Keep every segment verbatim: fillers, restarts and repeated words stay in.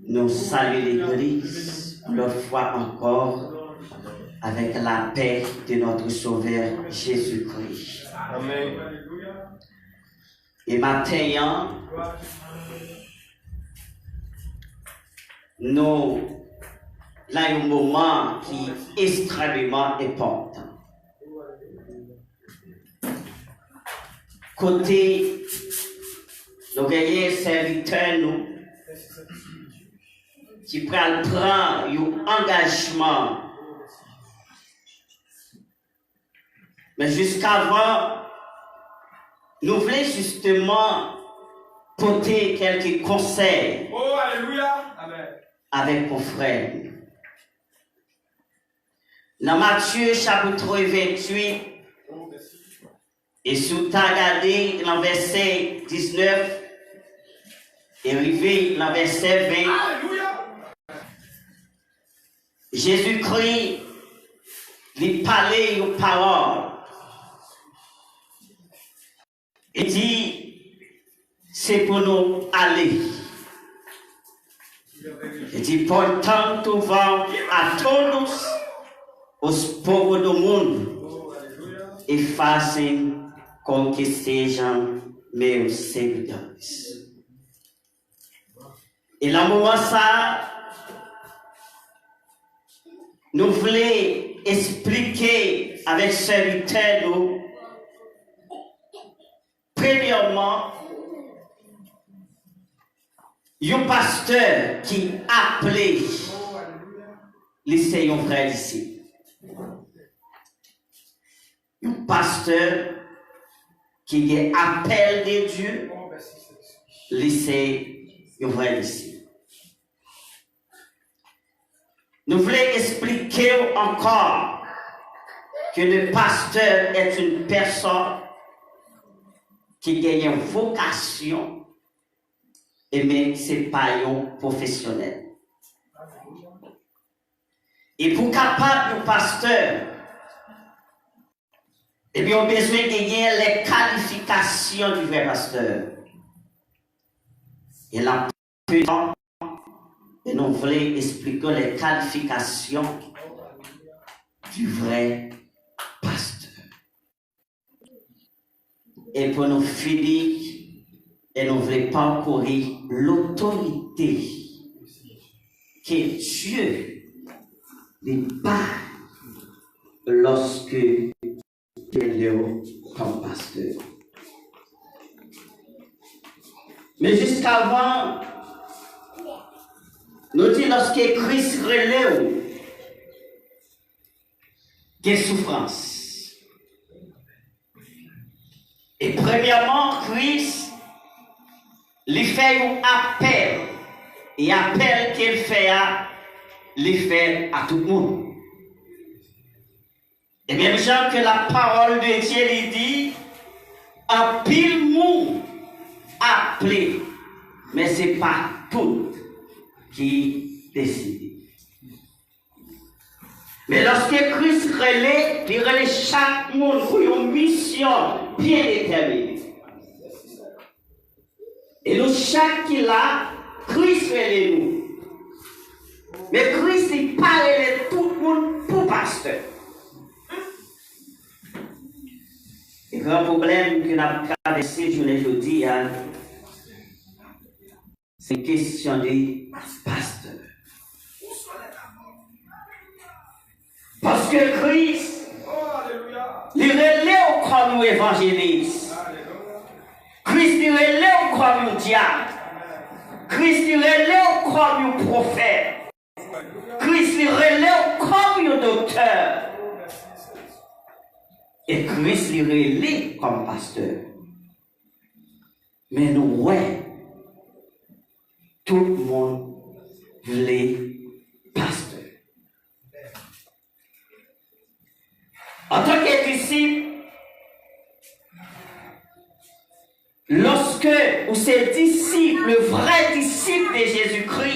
Nou salye legliz yon lòt fwa ankò avèk lapè de notre Sauveur Jésus-Christ. Amen. E maten an, nou nan yon moman ki ekstrèmeman enpòtan. Kote nou genyen sèvitè nou ki pral pran yon angajman. Men jiskavan, nou vle jisteman pote kèlke konsèy Oh, alelouya. Amen. Avèk konfrè nou. Nan Matye chapit venntuit, e si w ta gade nan vèsè diznèf e rive nan vèsè ven, Alelouya. Jezikri, li pale yon pawòl. Li di, se pou nou ale. Li di, portanto vão a todos os povos do mundo e façam com que sejam meus seguidores. E nan moman sa a, nou vle esplike avèk sèvitè nou, premyèman, yon pastè ki aple, li se yon vrè disip. Yon pastè ki gen apèl de Dye, li se yon vrè disip. Nou vle esplike w ankò ke le pasteur est une personne ki genyen vokasyon, e men se pa yon pwofesyonèl. E pou kapab yon pastè, ebyen, w bezwen genyen les qualifications du vrai pasteur. E l ap pran, e nou vle esplike w les qualifications du vrai pasteur. E pou nou fini, e nou vle pakouri lotorite ke Dye li bay lòske li rele w kòm pastè. Men jiskavan, nou di lòske Kris rele w, gen soufrans. E premyèman, Kris, li fè yon apèl. E apèl ke l fè a, li fè l a tout moun. E menm jan ke la parole de Dieu li di, anpil moun aple, men se pa tout ki deside. Men lòske Kris rele, li rele chak moun pou yon misyon byen detèmine. E nou chak ki la, Kris rele nou. Men Kris li pa rele tout moun pou pastè. E gran pwoblèm ke n ap travèse jounen jodi a, se kesyon de pastè. Paske Kris, li rele w kòm yon evanjelis. Kris, li rele w kòm yon dyak. Kris, li rele w kòm yon pwofèt. Kris, li rele w kòm yon doktè. E Kris, li rele kòm pastè. Men nou wè, tout moun vle pastè. Antanke disip, lòske ou se disip, le vrè disip de Jezikri,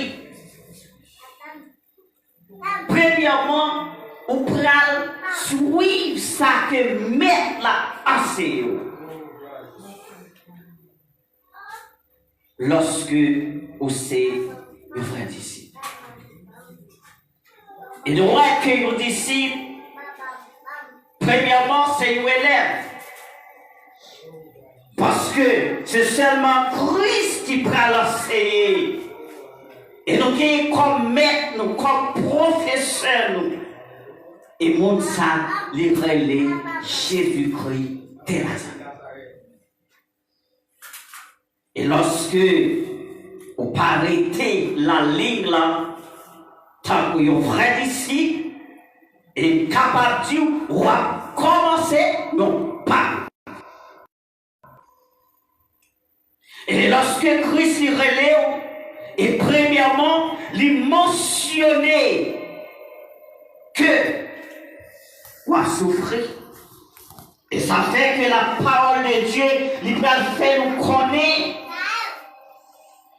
premyèman, ou pral swiv sa ke Mèt la anseye w. Lòske ou se yon vrè disip. E nou wè ke yon disip, premyèman, se yon elèv. Paske se sèlman Kris ki pral anseye. E nou genyen kòm mèt nou, kòm pwofesè nou. E moun sa, li rele Jezikri de Nazarèt. E lòske ou pa rete nan liy lan tankou yon vrè disip, e m kapab di w, w ap kòmanse yon pa. E lòske Kris li rele w, e premyèman, li mansyone ke w ap soufri. E sa fè ke la pawòl de Dye, li pral fè nou konnen,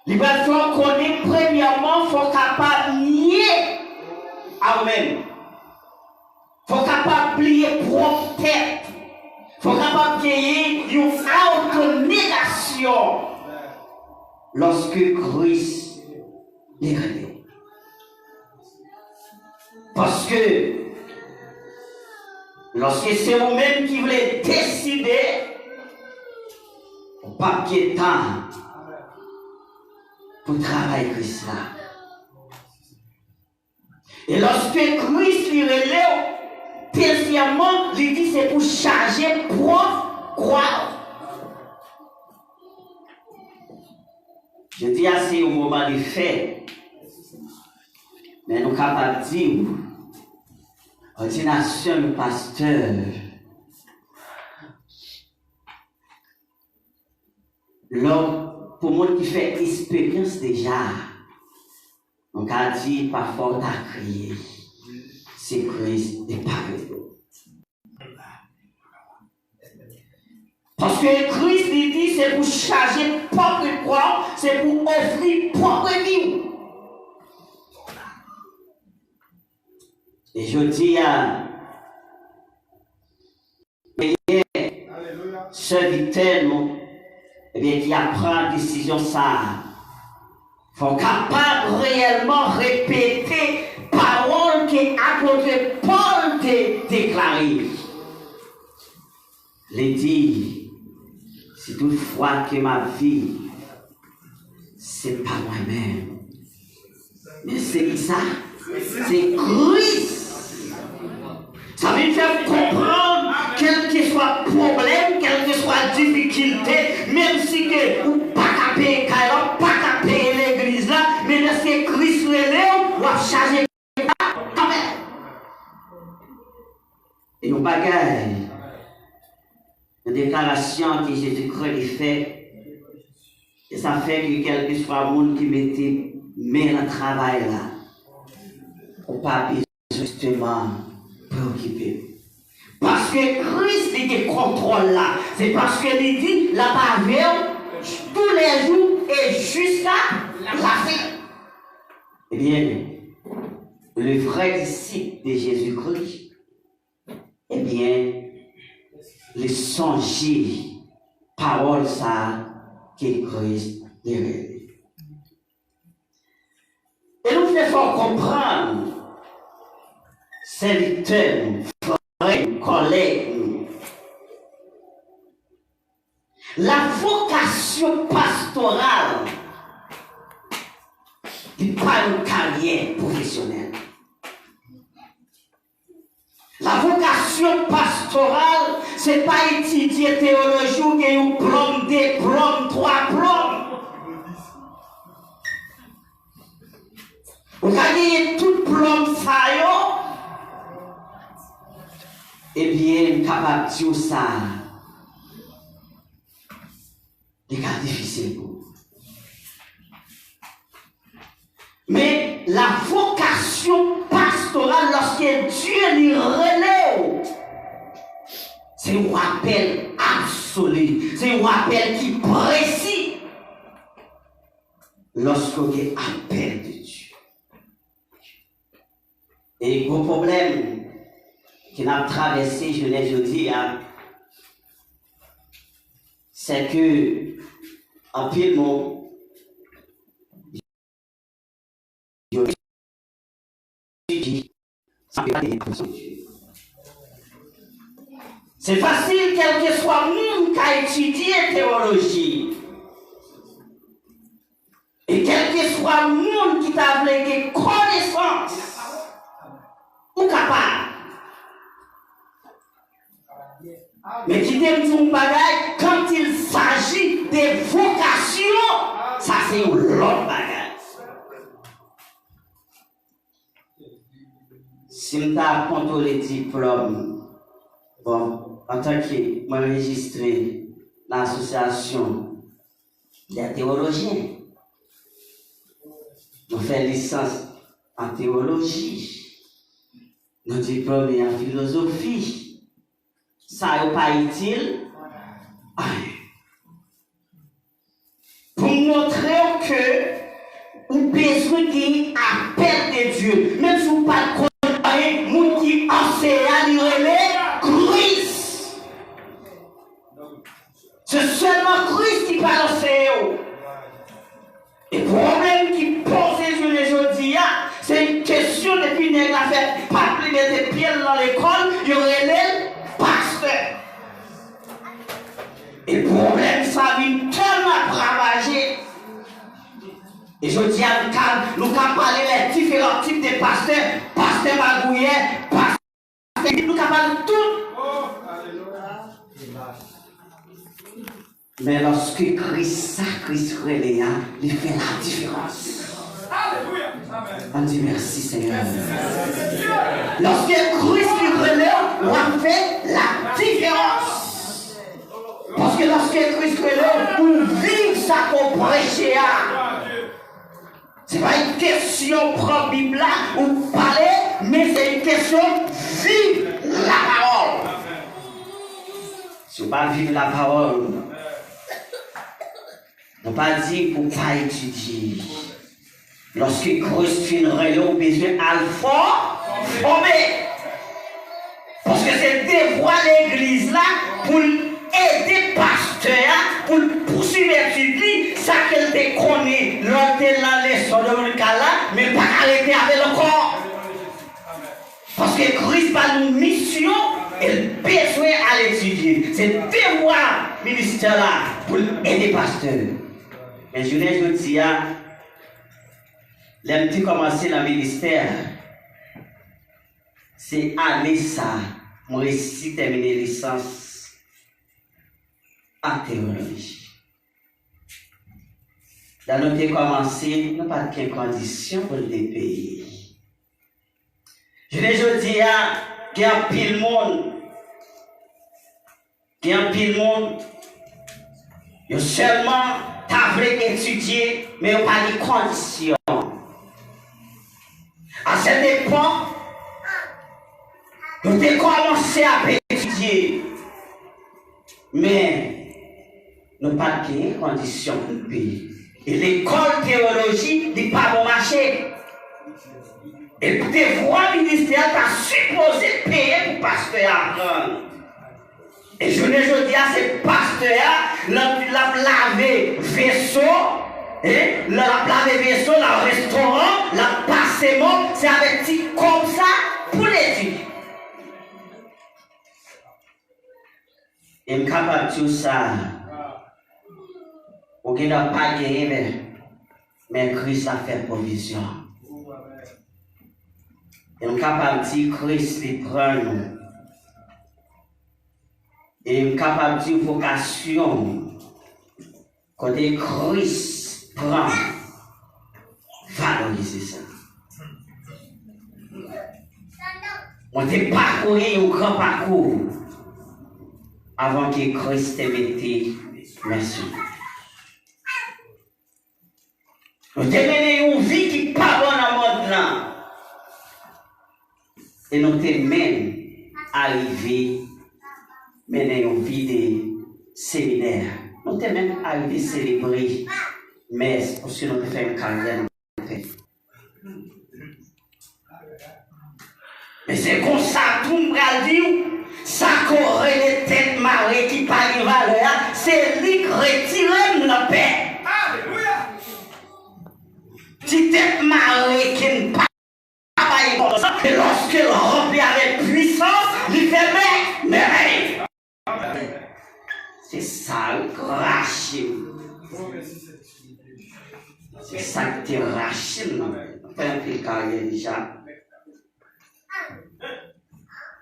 li pral fè w konnen, premyèman, fò w kapab nye a ou menm. Fò w kapab bliye pwòp tèt. Fò w kapab genyen yon awtonegasyon lòske Kris li rele w. Paske, lòske se ou menm ki vle deside, ou p ap gen tan pou travay Kris la. E lòske Kris li rele w, dezyèmman, li di se pou chaje pwòp kwa w. Jodi a se yon moman de fèt, men nou kapab di w, òdinasyon yon pastè, lè w, pou moun ki fè esperyans deja, nou ka di pafwa w ta kriye, se Kris li pa rele w. Paske Kris li di se pou chaje pwòp kwa w, se pou ofri pwòp vi w. E jodi a, genyen sèvitè nou, ebyen, ki ap pran desizyon sa a. Fò w kapab reyèlman repete pawòl ke apot Pòl te deklare. Li di, si toutfwa ke m ap viv, se pa mwen menm, men se kisa? Se Kris. Sa vin fè m konprann, kèlkeswa pwoblèm, kèlkeswa difikilte, menm si ke ou pa ka peye kay la, ou pa ka peye legliz la, men lèske Kris rele w, w ap chaje kanmenm. E yon bagay, yon deklarasyon ke Jezikri li fè, e sa fè ke kèlkeswa moun ki mete men nan travay la, ou pa bezwen jisteman preokipe w. Paske Kris li gen kontwòl la. Se paske li di l ap avè w toulejou e jiska lafen. Ebyen, le vrai disciple de Jésus-Christ, ebyen, li sonje pawòl sa a ke Kris li rele. E nou vle fè w konprann, sèvitè nou, frè nou, kòlèg nou, la vocation pastorale, li pa yon karyè pwofesyonèl. La vocation pastorale, se pa etidye teyoloji ou gen yon plòm, de plòm, twa plòm. Ou ka genyen tout plòm sa yo, ebyen, m kapab di w sa, li ka difisil pou ou. Men, la vocation pastorale, lòske Dye li rele w, se yon apèl absoli, se yon apèl ki presi. Lòske w gen apèl de Dye. E gwo pwoblèm ke n ap travèse jounen jodi a, se ke anpil moun etidye, sa pa te enpòtan. Se fasil, kèlkeswa moun ka etidye tewoloji. E kèlkeswa moun ki ta vle gen konesans, ou kapab. Men kite m di w yon bagay, quand il s'agit de vocation, sa se yon lòt bagay. Si m ta kontwole diplòm, bon, antanke mwen rejistre nan asosyasyon dè tewolojyen, nou fè lisans an tewoloji, nou diplome an filozofi. Sa yo pa itil anyen. Pou m montre w ke ou bezwen gen apèl de Dye. Menm si w pa t konn anyen, moun ki anseye a, li rele Kris. Se sèlman Kris ki pral anseye w. E pwoblèm ki poze jounen jodi a, se yon kesyon depi nèg la fè pap li mete pye l nan lekòl, yo rele l pastè. E pwoblèm sa vin tèlman ap ravaje. E jodi a, nou ka, nou ka pale lè diferan tip de pastè, pastè magouyè, pastè, nou ka pale tout. Men lòske Kris, sa Kris rele a, li fè ladiferans. Ann di mèsi, Senyè. Lòske Kris li rele w, w ap fè ladiferans. Paske lòske Kris rele w, ou viv sa ke w preche a. Se pa yon kesyon pran Bib la, ou pale, men se yon kesyon viv lapawòl. Si w pa viv lapawòl, nou pa di pou w pa etidye. Lòske Kris fin rele w, ou bezwen al fò-, fòme. Paske se devwa legliz la pou l ede pastè a, pou l pouswiv etid li, sa ke l te konnen lè l te nan leson dominikal la, men l pa ka rete avè l ankò. Paske Kris ba nou misyon e l bezwen al etidye. Se devwa ministè la pou l ede pastè. Men jounen jodi a, lè m te kòmanse nan ministè a, se ane sa a, mwen resi tèmine lisans an tewoloji. Lè nou te kòmanse, nou pa t gen kondisyon pou n te peye. Jounen jodi a, gen anpil moun, gen anpil moun, yo sèlman ta vle etidye, men yo pa gen kondisyon. A sèt epòk, nou te kòmanse ap etidye, men nou pa t genyen kondisyon pou n peye. E lekòl tewoloji, li pa bon mache. E devwa ministè a ta sipoze peye pou pastè a aprann. E jounen jodi a, se pastè a, l ap, l ap lave veso, e, l ap lave veso nan restoran, l ap pase mòp, se avèk ti kòb sa pou l etidye. E m kapab di w sa, ou gendwa pa genyen, men, men Kris ap fè pwovizyon. E m kapab di Kris li pran nou. E m kapab di vokasyon kote Kris pran, valorize sa. Mwen te pakouri yon gran pakou avan ke Kris te mete men sou mwen. Nou te mennen yon vi ki pa bon nan mond lan. E nou te menm arive mennen yon vi de seminè. Nou te menm arive selebre mès, paske nou te fè yon karyè nan tè. Men se konsa tou m pral di w, sa ke w rele tèt mare ki pa gen valè a, se li k retire m nan pè. Alelouya! Ti tèt mare ke n pa bay enpòtans la, Se sa k te rache m nan. Mwen fè anpil karyè deja.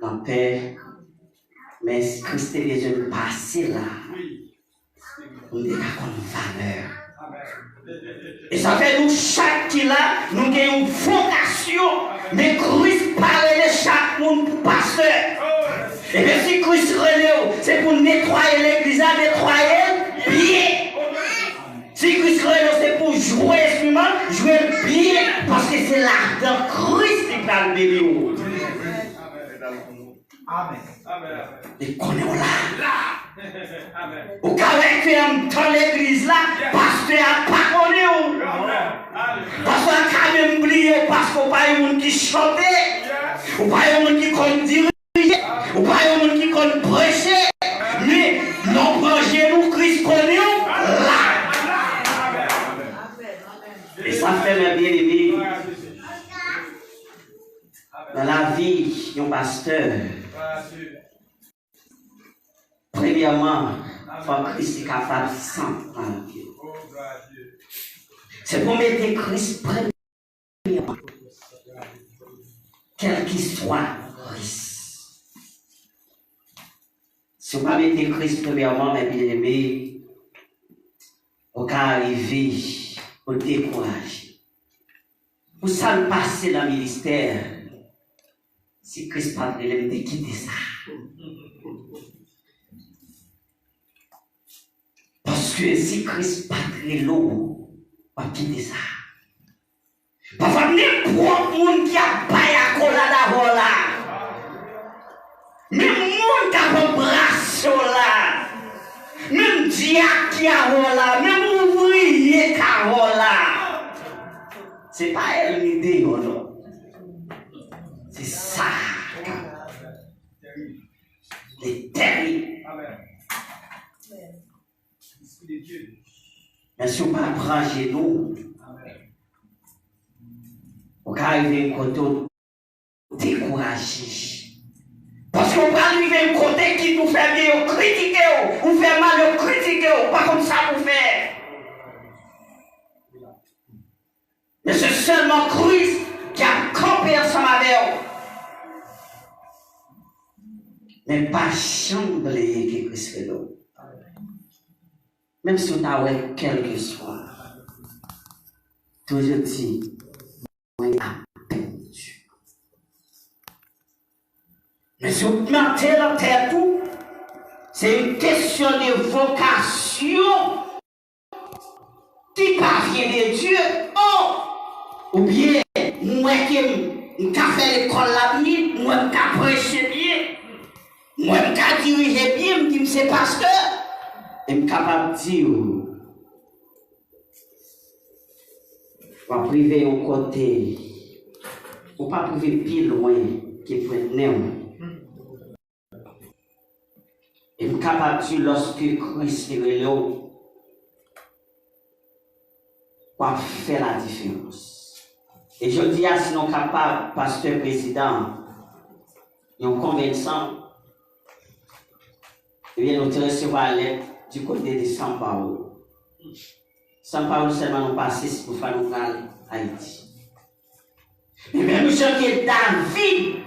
Nan pè, men Kris te bezwen m pase la. Pou m te ka konn valè. E sa fè nou chak ki la, nou gen yon vokasyon. Men Kris pa rele chak moun pou pastè. Ebyen, si Kris rele w, se pou netwaye legliz la, netwaye l byen. Si Kris rele w, se pou jwe enstriman, jwe l byen, paske se ladan Kris li pral beni w. Li konnen w la. Ou ka wè ke antan legliz la, pastè a pa konnen w. Pastè a ka menm bliye w paske w pa yon moun ki chante. Ou pa yon moun ki konn dirije. Ou pa yon moun ki konn preche. Men, lè w pran jenou, Kris konnen w la. E sa fè, mè byeneme, nan lavi yon pastè, premyèman, fò Kris li kapab sant nan lavi w. Se pou w mete Kris premyèman, kèlkeswa risk. Si w pa mete Kris premyèman, mè byeneme, ou ka rive pou dekouraje. Pou sa m pase nan ministè, si Kris pa t rele m, m te kite sa. Paske si Kris pa t rele w, w ap kite sa. Pafwa, menm pwòp moun ki ap bay akolad avè w la, menm moun k ap anbrase w la, menm dyak ki avè w la, menm ouvriye k avè w la, se pa ènmi deyò, non. Se sa k ap Li tèt li. Men si w pa pran jenou, ou ka rive yon kote w dekouraje. Paske w pral rive yon kote kit ou fè byen yo kritike w, ou fè mal yo kritike w, ou pa konn sa pou w fè. Men se sèlman Kris ki ap kanpe ansanm avè w. Men pa janm bliye ke Kris rele w. Menm si w ta wè kèlkeswa, toujou di, mwen ap pèdi. Men si w plante nan tèt ou, se yon kesyon de vokasyon ki pa vyen de Dye, o, oubyen, m wè ke m, m ka fè lekòl la byen, m wè m ka preche byen, m wè m ka dirije byen, m di m se pastè, e m kapab di w, w ap rive yon kote, ou p ap rive pi lwen ke pwent nen w. E m kapab di, lòske Kris li rele w, w ap fè ladiferans. E jodi a, si nou kapab, pastè prezidan, yon konvensan, ebyen, nou te resevwa lèt di kote de São Paulo. São Paulo sèlman nou pase, si toutfwa nou pral Ayiti. Men menm jan ke David,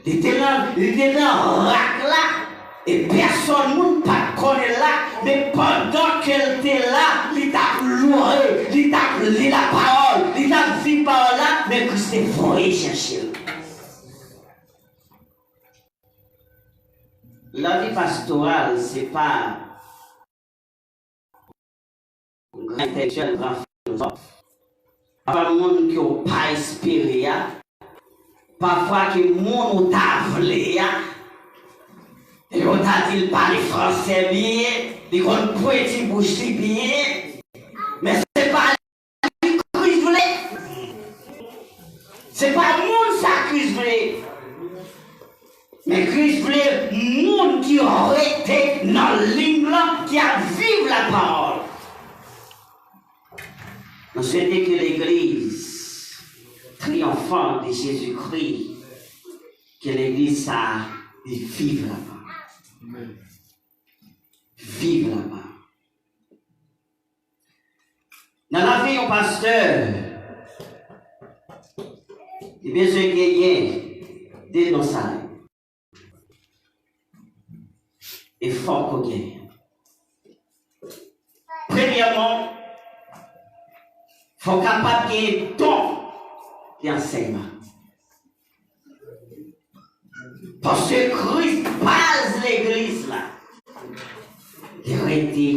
li te nan, li te nan rak la, e pèsòn moun pa t konnen l la, men pandan ke l te la, li t ap lore, li t ap li lapawòl, li t ap viv pawòl la, men Kris te voye chèche l. Lavi pastoral, se pa gran entèlektyèl, gran filozòf. Pafwa moun ke w pa espere a, pafwa ke moun ou ta vle a, epi w ta di l pale fransè byen, li konn pwenti bouch li byen, men se pa li Kris vle. Se pa moun sa Kris vle. Men Kris vle moun ki rete nan liy lan, ki ap viv lapawòl. Nou swete ke legliz triyonfan de Jezikri, ke legliz sa a li viv lapawòl. Viv lapawòl. Nan lavi yon pastè, li bezwen genyen de non sa yo. E fòk ou genyen. Premyèman, fò w kapab gen don de ansèyman. Paske Kris, baz legliz la, li rete,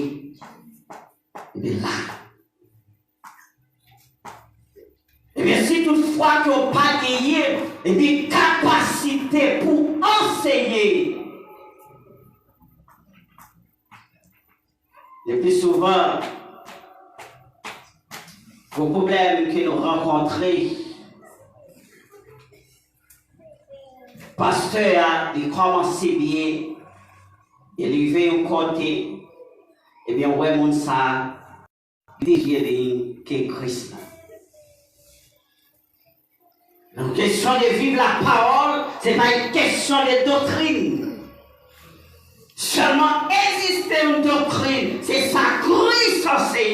li la. Ebyen, si toutfwa ke w pa genyen, ebyen, kapasite pou anseye, le pli souvan, gwo pwoblèm ke nou rankontre, pastè a, li kòmanse byen, e li rive yon kote, ebyen, w wè moun sa a, li vin ke Kris la. Nan kesyon de viv lapawòl, se pa yon kesyon de doktrin. Sèlman egziste yon doktrin, se sa Kris anseye.